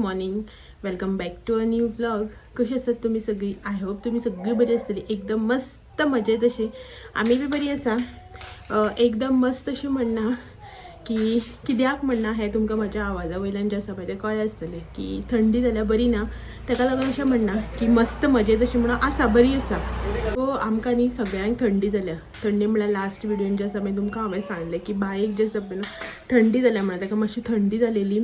Morning, welcome back to a new vlog. कशी आसात तुमी सगळी? I hope तुमी सगळी बरी आसतली, एकदम मस्त मजेत. अशी आमी बी बरी आसा. एकदम मस्त अशी म्हणना की कित्याक म्हणना हें तुमकां म्हज्या आवाजा वयल्यान जें आसा पळय तें कळ्ळें आसतलें की थंडी जाल्यार बरी ना. ताका लागून अशें म्हणना की मस्त मजेत अशें म्हणून आसा, बरी आसा. सो आमकां न्ही सगळ्यांक थंडी जाल्या. थंडी म्हळ्यार लास्ट व्हिडियोन जें आसा पळय तुमकां हांवें सांगलें की बायक जें आसा पळय थंडी जाल्या म्हणून, ताका मातशी थंडी जालेली.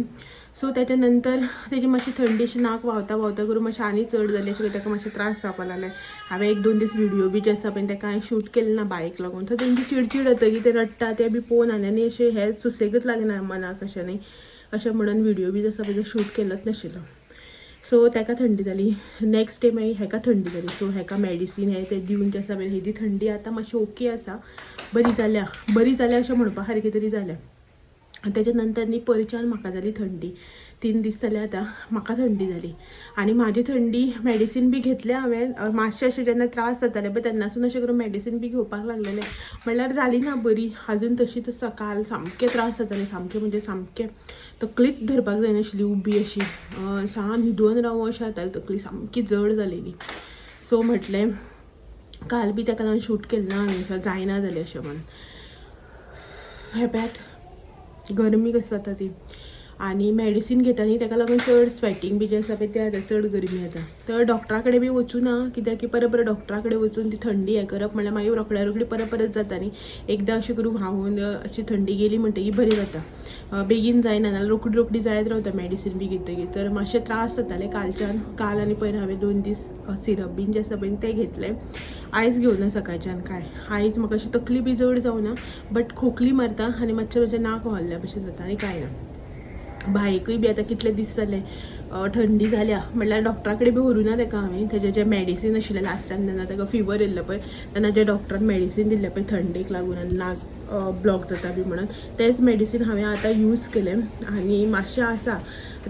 सो त्याच्या नंतर तेजी मातशी थंडी अशी नाक व्हांवता व्हांवता करून मातशें आनी चड जाली. अशें ताका मातशे त्रास जावपाक लागले. हांवें एक दोन दीस व्हिडिओ बी जे आसा पळय तेका हांवें शूट केलें ना बायक लागून. सो तेंची चिडचीड जातकीर ते रडटा ते बी पळोवन आनी आनी अशें हे सुसेगच लागना मनाक अशें न्ही, अशें म्हणून व्हिडिओ बी आसा पळय शूट केलोच नाशिल्लो. सो ताका थंडी जाली. नेक्स्ट डे मागीर हेका थंडी जाली. सो हेका मेडिसीन हे ते दिवन जे आसा पळय हेजी थंडी आतां मातशी ओके आसा, बरी जाल्या. बरी जाल्या अशें म्हणपा सारकी तरी जाल्या. आनी तेच्या नंतर न्ही परच्यान म्हाका जाली थंडी. 3 दीस जाले आतां म्हाका थंडी जाली आनी म्हाजी थंडी मेडिसीन बी घेतलें हांवें. मातशें अशें जेन्ना त्रास जाताले पळय तेन्नासून अशें करून मेडिसीन बी घेवपाक लागलेलें, म्हणल्यार जाली ना बरी अजून तशीच आसा. काल सामके त्रास जाताले, सामके म्हणजे सामके तकलीच धरपाक जायनाशिल्ली उबी अशी, सा न्हिदून रावूं अशें जातालें. तकली सामकी जड जालेली. सो म्हटलें काल बी ताका लागून शूट केलें ना हांवें, जायना जालें अशें म्हणून. हें पळयात, गरमी कशी जाता ती आनी मेडिसीन घेता न्ही ताका लागून चड स्वेटींग बी जें आसा पळय तें जाता, चड गरमी जाता. तर डॉक्टरा कडेन बी वचूं ना, कित्याक की परत परत डॉक्टरा कडेन वचून ती थंडी हें करप म्हणल्यार मागीर रोखड्या रोखडी परत परत जाता न्ही. एकदां अशें करून व्हांवून अशी थंडी गेली म्हणटकीर बरी जाता, बेगीन जायना, नाल्यार रोखडी रोखडी जायत रावता मेडिसीन बी घेतकीर. तर मातशे त्रास जाताले कालच्यान. काल आनी पयर हांवें 2 दीस सिरप बीन जें आसा पळय तें घेतलें. आयज घेवना सकाळच्यान काय. आयज म्हाका अशी तकली बी जड जावना, बट खोकली मारता आनी मातशें म्हजें नाक व्हांवल्ल्या भशेन जाता आनी कांय ना. बायकूय बी आतां कितले दीस जाले थंडी जाल्या म्हणल्यार डॉक्टरा कडेन बी व्हरूं ना ताका हांवें. तेजें जें मेडिसीन आशिल्लें लास्ट टायम जेन्ना ताका फिवर येयल्लो पळय तेन्ना जें डॉक्टरान मेडिसीन दिल्लें पळय थंडेक लागून आनी नाक ब्लॉक जाता बी म्हणून, तेंच मेडिसीन हांवें आतां यूज केलें आनी मातशें आसा.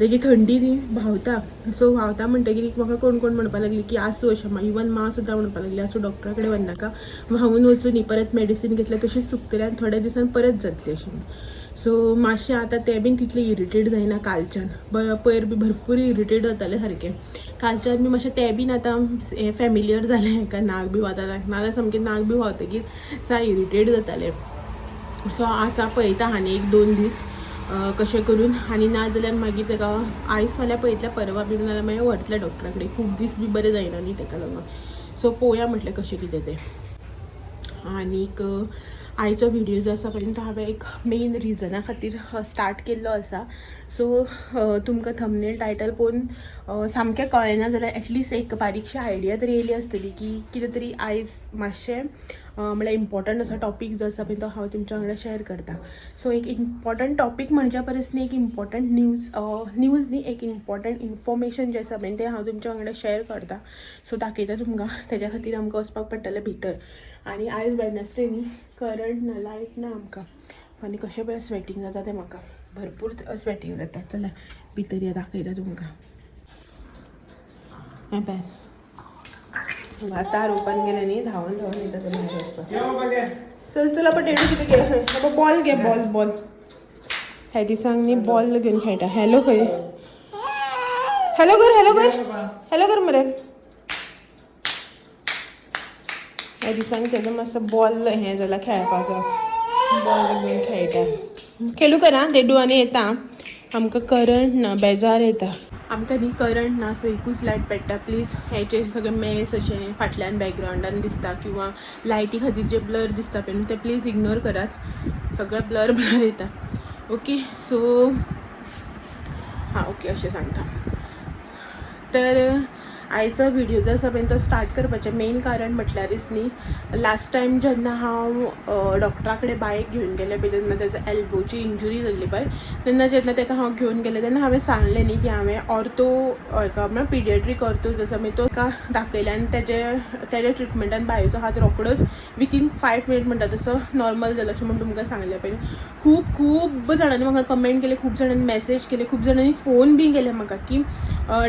तेजी थंडी न्ही व्हांवता. सो व्हांवता म्हणटकीर म्हाका कोण कोण म्हणपाक लागली की आसूं अशें, इवन माँ सुद्दां म्हणपाक लागली, आसूं, डॉक्टरा कडेन वचनाका, व्हांवून वचूं न्ही, परत मेडिसीन घेतल्यार तशीच सुकतली आनी थोड्या दिसान परत जातली अशें. सो मातशें आतां तें बीन तितलें इरिटेट जायना कालच्यान. पयर बी भरपूर इरिटेट जातालें सारकें. कालच्यान बी मातशें तें बीन आतां हें फेमिलियर जालें हेका. नाक बी व्हांवता, नाजाल्यार सामकें नाक बी व्हांवतकीर सा इरिटेट जातालें. सो आसा, पळयता आनी एक दोन दीस कशें करून आनी ना जाल्यार मागीर ताका आयज फाल्यां पळयतलें, परवां बी नाजाल्यार मागीर व्हरतलें डॉक्टरा कडेन. खूब दीस बी बरें जायना न्ही ताका लागून. सो पळोवया म्हटलें कशें कितें तें. आनीक आयचो व्हिडियो जो आसा पळय तो हांवें एक मेन रिजना खातीर स्टार्ट केल्लो आसा. सो तुमकां थंबनेल, टायटल पळोवन सामकें कळ्ळें ना जाल्यार एटलिस्ट एक बारीकशी आयडिया तरी येयली आसतली की कितें तरी आयज मातशें म्हळ्यार इम्पॉर्टंट असो टॉपीक जो आसा पळय तो हांव तुमच्या वांगडा शेअर करता. सो एक इम्पॉर्टंट टॉपीक म्हणच्या परस न्ही एक इम्पॉर्टंट न्यूज, न्यूज न्ही, एक इम्पॉर्टंट इन्फॉर्मेशन जें आसा पळय तें हांव तुमच्या वांगडा शेअर करता. सो दाखयता तुमकां. तेज्या खातीर आमकां वचपाक पडटलें भितर. आनी आयज वेडनसडे न्ही, करंट ना, लायट ना आमकां आनी कशें पळय स्वेटींग जाता तें, म्हाका भरपूर स्वेटींग जाता. चला भितर या, दाखयता तुमकां. हें पळय, दार ओपन केलें न्ही धांवन धांवन येता ते भायर वचपाक. चल चल, आपण डेडू कितें घे, बॉल घे, बॉल बॉल. ह्या दिसांक न्ही बॉल घेवन खेळटा. हॅलो खंय, हॅलो कर, हॅलो कर, हॅलो कर मरे. ह्या दिसांक तेजो मातसो बॉल हें जाला, खेळपाचो बॉल घेवन खेळटा. खेलू करा डेडू आनी येता. आमकां करंट ना, बेजार येता आमकां न्ही. करंट ना, सो एकूच लायट पेट्टा. प्लीज हेचे सगळे मेस अशें फाटल्यान बॅकग्रावंडान दिसता किंवा लायटी खातीर जे ब्लर दिसता पळय न्हू ते प्लीज इग्नोर करात. सगळें ब्लर ब्लर येता. ओके, सो हां, ओके, अशें सांगता. तर आयचो व्हिडियो जो आसा पळय तो स्टार्ट करपाचें मेन कारण म्हटल्यारच न्ही लास्ट टायम जेन्ना हांव डॉक्टरा कडेन बायक घेवन गेलें पळय तेन्ना तेजो एल्बोची इंजुरी जाल्ली पळय तेन्ना जेन्ना ताका हांव घेवन गेलें तेन्ना हांवें सांगलें न्ही की हांवें ऑर्थो हेका म्हळ्यार पिडिएट्रीक ऑर्थो जो आसा मागीर तो ताका दाखयलें आनी तेज्या ट्रिटमेंटान बायेचो हात रोकडोच विथीन 5 मिनीट म्हणटा तसो नॉर्मल जालो अशें म्हूण तुमकां सांगलें पळय. खूब खूब जाणांनी म्हाका कमेंट केले, खूब जाणांनी मॅसेज केले, खूब जाणांनी फोन बी केले म्हाका की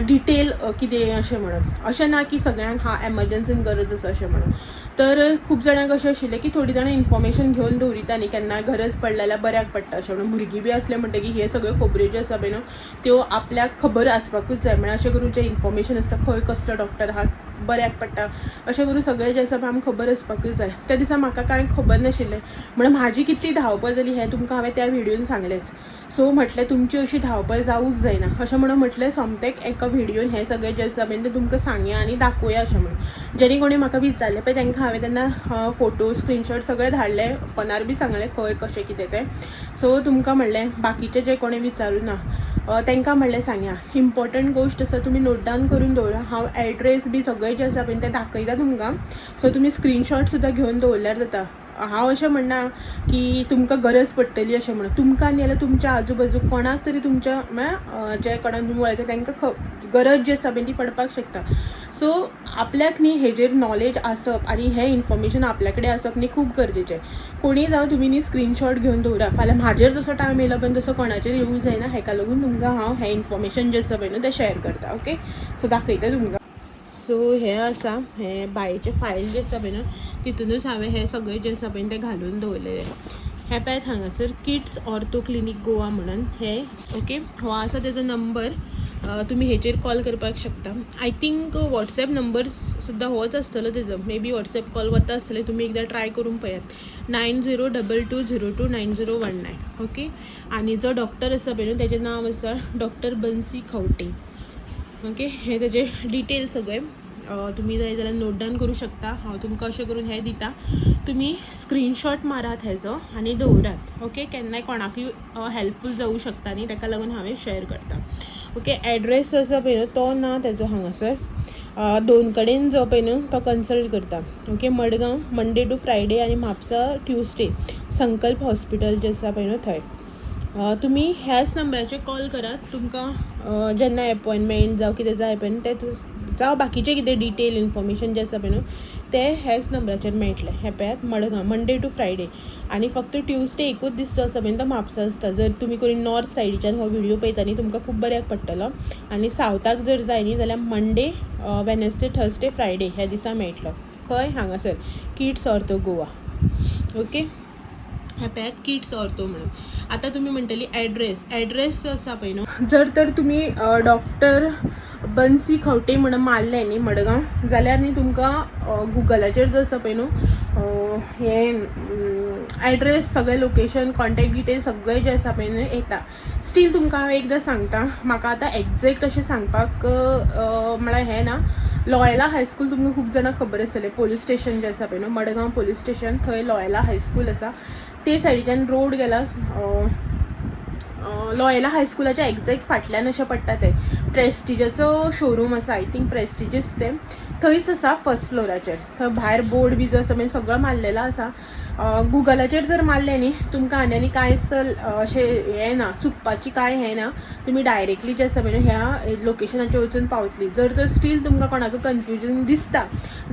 डिटेल कितें अशें म्हणून. म्हणून. अशें ना की सगळ्यांक हा एमर्जन्सीन गरज आसा अशें म्हणून. तर खूब जाणांक अशें आशिल्लें की थोडीं जाणां इन्फॉर्मेशन घेवन दवरिता न्ही, केन्ना गरज पडले जाल्यार बऱ्याक पडटा अशें म्हणून. भुरगीं बी आसलें म्हणटगीर हे सगळ्यो खबऱ्यो ज्यो आसा पळय न्हू, त्यो आपल्याक खबर आसपाकूच जाय. म्हळ्यार अशें करून जें इन्फॉर्मेशन आसता, खंय कसलो डॉक्टर आहा, बऱ्याक पडटा अशें करून सगळें जें आसा पळय आमकां खबर आसपाकूच जाय. त्या दिसा म्हाका कांय खबर नाशिल्लें म्हणून म्हाजी कितली धांवपळ जाली हें तुमकां हांवें त्या व्हिडियोन सांगलेंच. सो म्हटलें तुमची अशी धांवपळ जावूंक जायना अशें म्हणून म्हटलें सोमतें एका व्हिडियोन हें सगळें जें आसा पळय तें तुमकां सांगया आनी दाखोवया अशें म्हणून. जेणे कोणी म्हाका विचारलें पळय तांकां हांवें तेन्ना फोटो, स्क्रिनशॉट सगळें धाडले, फोनार बी सांगलें खंय कशें कितें तें. सो तुमकां म्हणलें बाकीचें जे कोणें विचारूं ना तांकां म्हणलें सांगया. इम्पॉर्टंट गोश्ट आसा, तुमी नोट डावन करून दवरा. हांव एड्रेस बी सगळें जें आसा पळय तें दाखयता तुमकां. सो तुमी स्क्रिनशॉट सुद्दां घेवन दवरल्यार जाता. हांव अशें म्हणना की तुमकां गरज पडटली अशें म्हणून. तुमकां न्ही जाल्यार तुमच्या आजूबाजूक कोणाक तरी, तुमच्या म्हळ्यार जे कोणाक तुमी वळखता तांकां गरज जी आसा पळय ती पडपाक शकता. सो आपल्याक न्ही हेजेर नॉलेज आसप आनी हें इन्फॉर्मेशन आपल्या कडेन आसप न्ही खूब गरजेचें. कोणीय जावं, तुमी न्ही स्क्रिनशॉट घेवन दवरा. फाल्यां म्हाजेर जसो टायम येयला पळय तसो कोणाचेर येवूं जायना, हेका लागून तुमकां हांव हें इन्फॉर्मेशन जें आसा पळय न्हू तें शेअर करता. ओके, सो दाखयता तुमकां. सो हें आसा, हें बायेचें फायल जें आसा पळय न्हू, तितूनच हांवें हें सगळें जें आसा पळय तें घालून दवरलेलें. हें पळयात, हांगासर किड्स ऑर्थो क्लिनीक गोवा म्हणून हें. ओके, हो आसा तेजो नंबर. तुमी हेचेर कॉल करपाक शकता. I think WhatsApp number सुद्दां होच आसतलो तेजो. मे बी वॉट्सॅप कॉल वता आसतले. तुमी एकदां ट्राय करून पळयात, 9022029019. ओके, आनी जो डॉक्टर आसा पळय न्हू, तेजें नांव आसा डॉक्टर बन्सी खवटे. ओके, हे तेजे डिटेल सगळे तुमी जाय जाल्यार नोट डावन करूं शकता. हांव तुमकां अशें करून हें दिता, तुमी स्क्रिनशॉट मारात हेजो आनी दवरात. ओके, केन्नाय कोणाकूय हेल्पफूल जावूं शकता न्ही, ताका लागून हांवें शेअर करता. ओके, एड्रेस आसा पळय न्हू तो ना तेजो हांगासर. दोन कडेन जो पळय न्हू तो कन्सल्ट करता. Okay, Madgaon Monday to Friday आनी म्हापसा ट्युजडे, संकल्प हॉस्पिटल जें आसा पळय न्हू थंय. तुमी ह्याच नंबराचेर कॉल करात. तुमकां जेन्ना एपॉयंटमेंट जावं कितें जाय पळय न्हू तें, जावं बाकीचें कितें डिटेल इन्फॉर्मेशन जें आसा पळय न्हू तें ह्याच नंबराचेर मेळटलें. हें पळयात, मडगांव मंडे टू फ्रायडे आनी फक्त ट्युजडे एकूच दीस जो आसा पळय न्हू तो म्हापसा आसता. जर तुमी कोणी नॉर्थ सायडीच्यान हो व्हिडियो पळयता न्ही, तुमकां खूब बऱ्याक पडटलो. आनी सावथाक जर जाय न्ही जाल्यार मंडे, वेनसडे, थर्सडे, फ्रायडे ह्या दिसा मेळटलो. खंय? हांगासर किड्स ऑर्थो गोवा. ओके, हें पळयात, किड्स ऑर्थो म्हणून. आतां तुमी म्हणटली एड्रेस. एड्रेस जो आसा पळय न्हू, जर तर तुमी डॉक्टर बन्सी खवटे म्हणून मारलें न्ही मडगांव, जाल्यार न्ही तुमकां गुगलाचेर जो आसा पळय न्हू हें एड्रेस सगळें, लोकेशन, कॉन्टेक्ट डिटेल्स सगळें जें आसा पळय न्हू येता. स्टील तुमकां हांव एकदां सांगता, म्हाका आतां एग्जॅक्ट अशें सांगपाक म्हळ्यार हें ना. लॉयला हायस्कूल तुमकां खूब जाणांक खबर आसतलें. पोलीस स्टेशन जें आसा पळय न्हू, मडगांव पोलीस स्टेशन, थंय लॉयला हायस्कूल आसा. ते सायडीच्यान रोड गेला, लॉयला हायस्कुलाच्या एग्जॅक्ट फाटल्यान अशें पडटा तें. प्रेस्टिजाचो शोरूम आसा, I think प्रेस्टिजच तें, थंयच आसा फर्स्ट फ्लोराचेर. थंय भायर बोर्ड बी जो आसा पळय सगळो मारलेलो आसा. गुगलाचेर जर मारलें न्ही, तुमकां आनी आनी कांयच अशें हें ना, चुकपाची कांय हें ना. तुमी डायरेक्टली जें आसा पळय न्हू ह्या लोकेशनाचेर वचून पावतली. जर तर स्टील तुमकां कोणाकूय कन्फ्युजन दिसता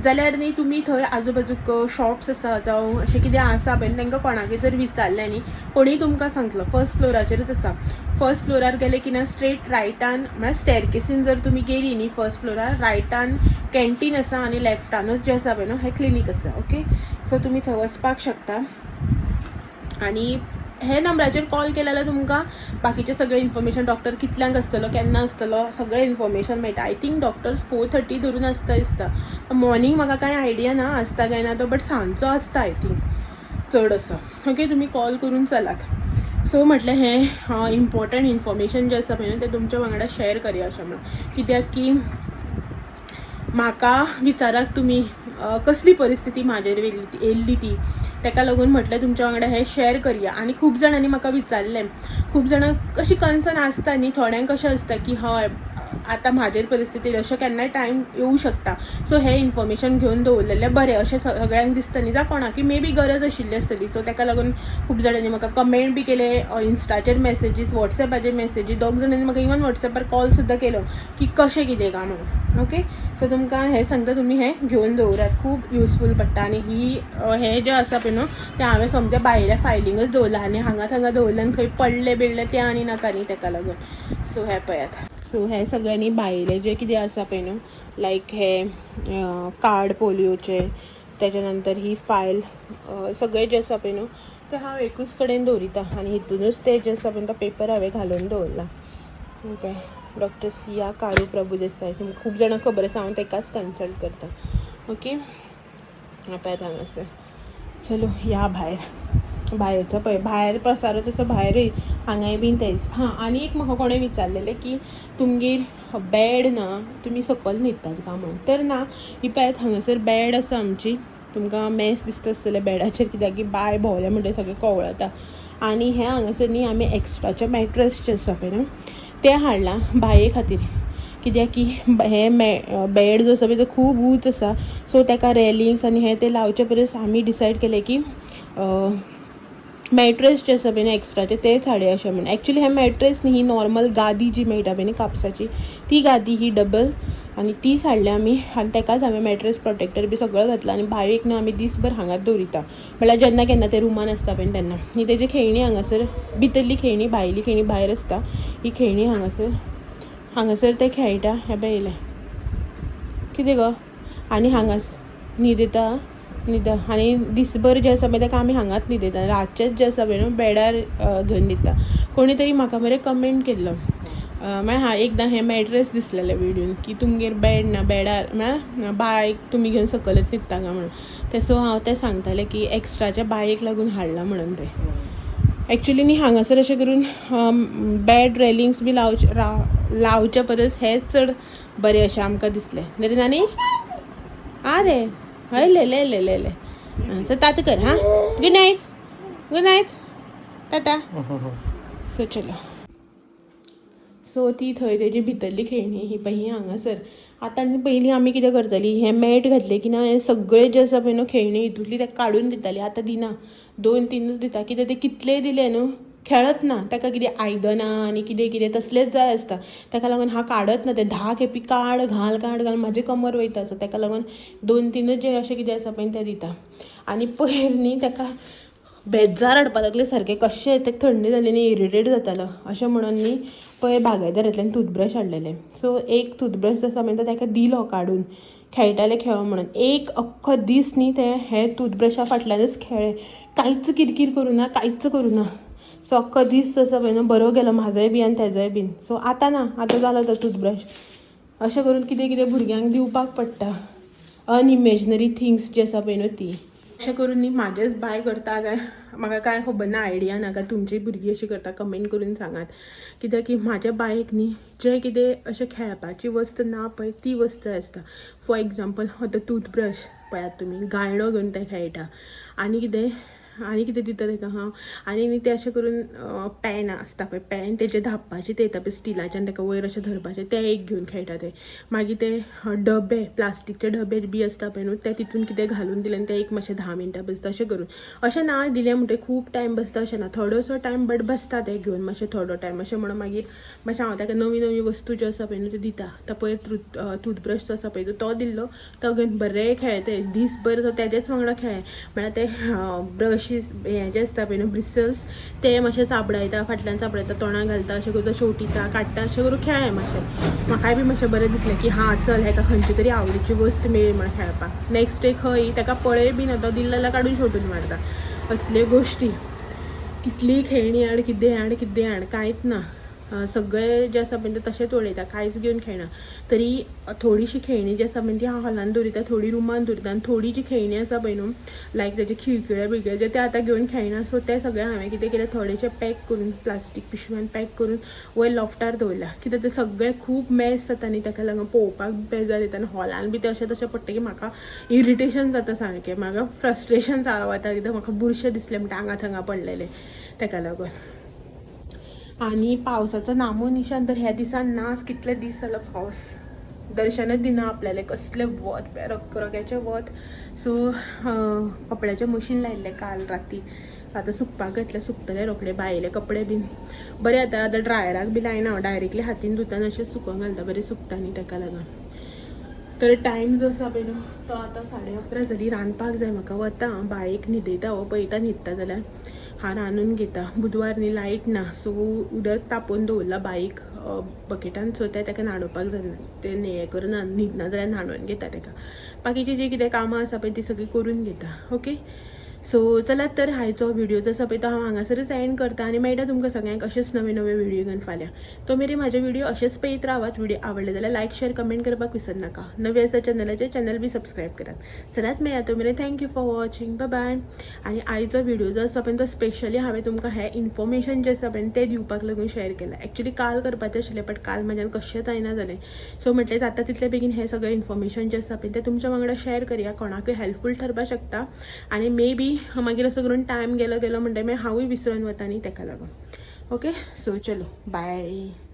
जाल्यार न्ही, तुमी थंय आजू बाजूक शॉप्स आसा जावं अशें कितें आसा पळय, तांकां कोणाकूय जर विचारलें न्ही, कोणीय तुमकां सांगतलो. फर्स्ट फ्लोराचेरच आसा. फर्स्ट फ्लोरार गेले की ना स्ट्रेट रायटान, म्हळ्यार स्टेरकेसीन जर तुमी गेली न्ही, फर्स्ट फ्लोरार रायटान कॅन्टीन आसा आनी लेफ्टानूच जें आसा पळय न्हू हें क्लिनीक आसा. ओके, सो तुमी थंय वचपाक शकता आनी हे नंबराचेर कॉल केले जाल्यार तुमकां बाकीचें सगळें इन्फॉर्मेशन, डॉक्टर कितल्यांक आसतलो, केन्ना आसतलो, सगळें इन्फॉर्मेशन मेळटा. I think doctor 4:30 धरून आसता दिसता मॉर्निंग. म्हाका कांय आयडिया ना आसता काय ना तो, बट सांजचो आसता I think चड असो. ओके, तुमी कॉल करून चलात. सो म्हटलें हें इम्पॉर्टंट इन्फॉर्मेशन जें आसा पळय न्हू तें तुमच्या वांगडा शेअर करया अशें म्हणून. कित्याक की म्हाका विचारात तुमी कसली परिस्थिती म्हाजेर येयल्ली ती, तेका लागून म्हटलें तुमच्या वांगडा हें शेअर करया. आनी खूब जाणांनी म्हाका विचारलें, खूब जाणां अशी कन्सर्न आसता न्ही. थोड्यांक कशें आसता की हय, आतां म्हाजेर परिस्थिती अशें केन्नाय टायम येवं शकता, सो हें इन्फॉर्मेशन घेवन दवरलेलें बरें अशें सगळ्यांक दिसता न्ही. जावं कोणाकूय मे बी गरज आशिल्ली आसतली. सो तेका लागून खूब जाणांनी म्हाका कमेंट बी केले, इन्स्टाचेर मॅसेजीस, वॉट्सॅपाचेर मॅसेजीस. दोग जाणांनी म्हाका इवन वॉट्सॅपार कॉल सुद्दां केलो की कशें कितें काय म्हणून. ओके, सो तुमकां हें सांगता, तुमी हें घेवन दवरात, खूब युजफूल पडटा. आनी ही हें जें आसा पळय न्हू तें हांवें सोमतें भायल्या फायलींगच दवरलां आनी हांगा थांगा दवरलें आनी खंय पडलें बिडलें तें आनी नाका न्ही, तेका लागून. सो हें पळयात. सो हे सगळ्यांनी भायले जे कितें आसा पळय न्हू, लायक हे कार्ड पोलियोचे, तेच्या नंतर ही फायल, सगळें जें आसा पळय न्हू तें हांव एकूच कडेन दवरिता आनी हितुनूच ते जे आसा पळय तो पेपर हांवें घालून दवरला. पळय, डॉक्टर सिया कारू प्रभुदेसाय, तुमकां खूब जाणांक खबर आसा, हांव ताकाच कन्सल्ट करता. ओके, पळयात हांगासर. चलो या भायर. भायरचो पळय, भायर पसारो तसो भायरय हांगाय बीन तेच. हां, आनी एक म्हाका कोणें विचारलेलें की तुमगेर बेड ना, तुमी सकयल न्हिदतात काय म्हणून. तर ना, ही पळयात हांगासर बेड आसा आमची. तुमकां मेस दिसता आसतलें बेडाचेर, कित्याक की बाय भोंवलें म्हणटकीर सगळें कवळता. आनी हें हांगासर न्ही आमी एक्स्ट्राचे मॅट्रस जे आसा पळय न्हू ते हाडला बाये खातीर, कित्याक की हे बेड जो आसा पळय तो खूब ऊंच आसा. सो ताका रेलिंग्स आनी हे ते लावचे परस आमी डिसायड केलें की मॅट्रस जे आसा पळय न्हू एक्स्ट्राचे तेच हाडया अशें म्हणून. एक्चुली हे मॅट्रस न्ही, ही नॉर्मल गादी जी मेळटा पळय न्ही कापसाची, ती गादी ही डबल, आनी तीच हाडल्या आमी. आनी ताकाच हांवें मॅट्रस प्रोटेक्टर बी सगळें घातलां. आनी बायेक न्हू आमी दीसभर हांगाच दवरिता, म्हणल्यार जेन्ना केन्ना ते रुमान आसता पळय तेन्ना. ही तेजी खेळणी हांगासर, भितरली खेळणी, भायली खेळणी भायर आसता. ही खेळणी हांगासर, हांगासर ते खेळटा. हें पळय येयलें कितें गो. आनी हांगास न्हिदता न्हिदा. आनी दिसभर जें आसा पळय ताका आमी हांगाच न्हिदयता, रातचेंच जें आसा पळय न्हू बेडार घेवन न्हिदता. कोणी तरी म्हाका मरे कमेंट केल्लो, म्हळ्यार हा एकदां हें मॅट्रस दिसलेलें व्हिडियोन की तुमगेर बेड ना, बेडार म्हळ्यार बायक तुमी घेवन सकयलच न्हिदता काय म्हणून. तें सो हांव तें सांगतालें की एक्स्ट्राच्या बायेक लागून हाडलां म्हणून तें. एक्चुली न्ही हांगासर अशें करून बेड रेलिंग्स बी लावचे लावचे परस हेंच चड बरें अशें आमकां दिसलें. न्ही नानी? आ रे, हय, ले ले ले ले ले. चल तात कर. हां, good night, good night, tata. So चलो. सो ती थंय तेजी भितरली खेळणी ही पळय ही हांगासर. आतां आनी पयलीं आमी कितें करतालीं, हें मॅट घातलें की ना हें सगळें जें आसा पळय न्हू खेळणी हितूंतली ताका काडून दितालीं. आतां दिना, दोन तिनूच दिता. कित्याक ते कितलेय दिले न्हू खेळत ना. ताका कितें आयदनां आनी कितें कितें तसलेंच जाय आसता. ताका लागून हांव काडत ना. ते 10 खेपी काड घाल काड घाल, म्हाजें कमर वयता. सो ताका लागून दोन तिनूच जे अशें कितें आसा पळय तें दिता. आनी पयर न्ही ताका बेजार हाडपा लागले सारकें, कशें ताका थंडी जाली न्ही, इरिटेट जातालो अशें म्हणून न्ही पळय बागायदारांतल्यान टूथब्रश हाडलेले. सो एक टूथब्रश जो आसा पळय तो ताका दिलो काडून, खेळटाले खेळ म्हणून. एक अख्खो दीस न्ही ते हे टूथब्रशा फाटल्यानच खेळ्ळे, कांयच किरकीर करूं ना, कांयच करूं ना. सो अख्खो दीस जो आसा पळय न्हू बरो गेलो, म्हाजोय बी आनी तेजोय बीन. सो आतां ना, आतां जालो तो टूथब्रश. अशें करून कितें कितें भुरग्यांक दिवपाक पडटा, अनइमेजनरी थिंग्स जे आसा पळय न्हू ती. अशें करून न्ही म्हाजेच बाय करता काय म्हाका कांय खबर ना, आयडिया ना. काय तुमची भुरगीं अशी करता, कमेंट करून सांगात. कित्याक की म्हाज्या बायक न्ही जें कितें अशें खेळपाची वस्त ना पळय ती वस्त जाय आसता. फॉर एग्जाम्पल आतां टूथब्रश पळयात तुमी, गायणो घेवन तें खेळटा. आनी कितें आनी कितें दिता ताका हांव. आनी न्ही तें अशें करून पेन आसता पळय, पेन तेजें धांपपाचें तें येता पळय स्टिलाचें, आनी ताका वयर अशें धरपाचें, तें एक घेवन खेळटा तें. मागीर ते डबे, प्लास्टीकचे डबे बी आसता पळय न्हू, ते तितून कितें घालून दिलें आनी तें एक मातशें 10 मिनटां बसता. अशें करून, अशें ना दिलें म्हणटकीर खूब टायम बसता अशें ना, थोडोसो टायम बट बसता तें घेवन मातशें थोडो टायम. अशें म्हणून मागीर मातशें हांव ताका नवी नवी वस्तू ज्यो आसा पळय न्हू त्यो दिता. तो पयर टूथब्रश जो आसा पळय तो दिल्लो, तो घेवन बरें खेळ्ळे दीसभर, तो तेजेच वांगडा खेळ्ळे. म्हळ्यार ते ब्रशीस हें जें आसता पळय न्हू ब्रिसल्स, ते मातशें चाबडायता, फाटल्यान चाबडायता, तोंडाक घालता, अशें करून तो शेवटिता काडटा, अशें करून खेळ्ळे मातशें. म्हाकाय बी मातशें बरें दिसलें की हां चल हेका खंयची तरी आवडीची वस्त मेळ्ळी म्हण खेळपाक. नेक्स्ट डे खंय ताका पळय बी ना, तो दिल्लो जाल्यार काडून शेवटून मारता. असल्यो गोश्टी, कितलीय खेळणी हाड, कितें हाड, कितें हाड, कांयच ना. सगळें जें आसा पळय तें तशेंच उडयता, कांयच घेवन खेळना. तरी थोडीशी खेळणी जी आसा पळय ती हांव हॉलान दवरिता, थोडी रुमान दवरिता. आनी थोडी जी खेळणी आसा पळय न्हू, लायक तेजे खिळखिळे बिळखिळे जे ते आतां घेवन खेळना. सो ते सगळे हांवें कितें केलें, थोडेशे पॅक करून प्लास्टीक पिशव्यान पॅक करून वयर लॉफ्टार दवरल्या. कित्याक ते सगळे खूब मेस जाता न्ही, ताका लागून पळोवपाक बेजार येता. आनी हॉलान बी ते अशें तशें पडटा की म्हाका इरिटेशन जाता सारकें, म्हाका फ्रस्ट्रेशन वता, कित्याक म्हाका बुरशें दिसलें म्हणटा हांगा थंगा पडलेलें, ताका लागून. आनी पावसाचो नामो निशान तर ह्या दिसान नाच. कितले दीस जालो पावस दर्शनच दिना आपल्याला. कसलें वत, रखरख्याचें वत. सो कपड्याचें मशीन लायिल्लें काल राती, आतां सुकपाक घातलें, सुकतले रोखडे भायले कपडे बीन बरें. आतां आतां ड्रायराक बी लायना हांव, डायरेक्टली हातीन धुता आनी अशें सुकोवंक घालता, बरें सुकता न्ही ताका लागून. तर टायम जो आसा पळय न्हू तो आतां 11:30 जाली. रांदपाक जाय म्हाका. वता हांव, बायेक न्हिदयता, हो पळयता न्हिदता जाल्यार. हांव रांदून घेता. बुधवार न्ही, लायट ना, सो उदक तापोवन दवरलां बाईक बकेटान, सो तें ताका न्हाणोवपाक जायना. तें हें करून न्हिदना जाल्यार न्हाणोवन घेता ताका. बाकीची जी कितें कामां आसा पळय ती सगळीं करून घेता. ओके, सो चलात तर, आयचो व्हिडिओ जो आसा पळय तो हांव हांगासरच एंड करता आनी मेळटा तुमकां सगळ्यांक अशेंच नवे नवे व्हिडिओ घेवन फाल्यां. तो मेरेन म्हाजे व्हिडिओ अशेंच पळयत रावात. व्हिडिओ आवडले जाल्यार लायक, शेअर, कमेंट करपाक विसरनाका. नवे आसा चॅनलाचेर, चॅनल बी सबस्क्रायब करात. चलात, मेळया तो मेरेन. Thank you for watching, bye bye. आनी आयचो व्हिडिओ जो आसा पळय तो स्पेशली हांवें तुमकां हें इन्फॉर्मेशन जें आसा पळय तें दिवपाक लागून शेअर केलां. एक्चुली काल करपाचें आशिल्लें, बट काल म्हाज्यान कशेंच जायना जालें. सो म्हटलें जाता तितले बेगीन हें सगळें इन्फॉर्मेशन जें आसा पळय तें तुमच्या वांगडा शेअर करया, कोणाकूय हेल्पफूल ठरपाक शकता. आनी मे बी मागीर असो करून टायम गेलो गेलो म्हणटा मागीर हांवूय विसरून वता न्ही, तेका लागून. ओके, सो चलो, बाय.